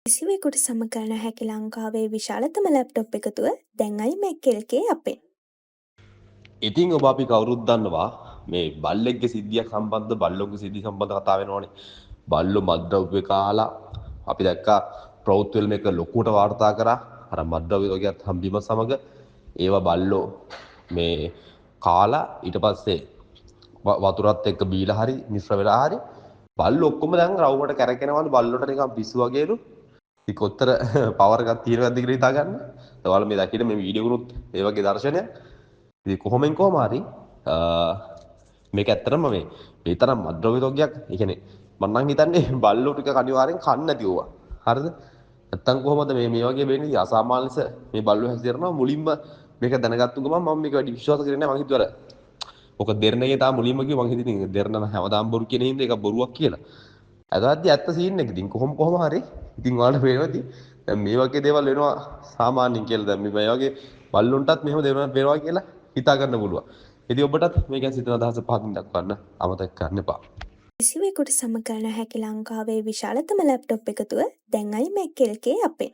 කිසිවෙකුට සම කළ නොහැකි ලංකාවේ විශාලතම ලැප්ටොප් එකතුව දැන් iMac LK අපෙන්. ඉතින් ඔබ අපි කවුරුත් දන්නවා මේ බල්ලෙක්ගේ සිද්ධියක් සම්බන්ධ, බල්ලොන්ගේ සිද්ධි සම්බන්ධ කතා වෙනවනේ. බල්ලෝ මත්ද්‍රව්‍ය කාලා අපි දැක්කා ප්‍රවුත් වල මේක ලොකුවට වාර්තා කරා. අර මත්ද්‍රව්‍ය වගේත් හම්බීම සමග ඒවා බල්ලෝ මේ කාලා ඊට පස්සේ වතුරත් එක්ක බීලා හරි මිශ්‍ර වෙලා හරි බල්ලෝ ඔක්කොම දැන් රවුමට කැරකෙනවලු. බල්ලොට නිකන් පිස්සු වගේලු. ඉතින් කොතර පවර් එකක් තියෙනවද කියලා හිතා ගන්න. ඔයාලා මේ දකින්න මේ වීඩියෝ වුණොත් ඒ වගේ දර්ශනයක්. ඉතින් කොහොමෙන් කොහොම හරි මේක ඇත්තටම මේ මේ තරම් මත්ද්‍රව්‍ය තොගයක්, ඒ කියන්නේ මං නම් හිතන්නේ බල්ලෝ ටික අනිවාර්යෙන් කන්න නැති ඕවා. හරිද? නැත්තම් කොහොමද මේ මේ වගේ වෙන්නේ? ඉතින් අසාමාන්‍ය ලෙස මේ බල්ලෝ හැසිරෙනවා. මුලින්ම මේක දැනගත්තු ගමන් මම මේක වැඩි විශ්වාස කරේ නැහැ. මං හිතුවා අර ඔක දෙරණගේ තාම මුලින්ම කිව්වා, මං හිතුවේ ඉතින් දෙරණ නම් හැමදාම බොරු කියන හින්දා ඒක බොරුවක් කියලා. අදද්දි ඇත්ත සීන් එක. ඉතින් කොහොම කොහොම හරි ඉතින් ඔයාලට පේනවා ඉතින් දැන් මේ වගේ දේවල් වෙනවා සාමාන්‍යයෙන් කියලා. දැන් මේ වගේ බල්ලොන්ටත් මෙහෙම දේවල් වෙනවා කියලා හිතා ගන්න පුළුවන්. ඉතින් ඔබටත් මේ ගැන සිතන අදහස පහතින් දක්වන්න අමතක කරන්න එපා. කිසිවෙකුට සම කළ නොහැකි ලංකාවේ විශාලතම ලැප්ටොප් එකතුව දැන් iMac LK අපෙන්.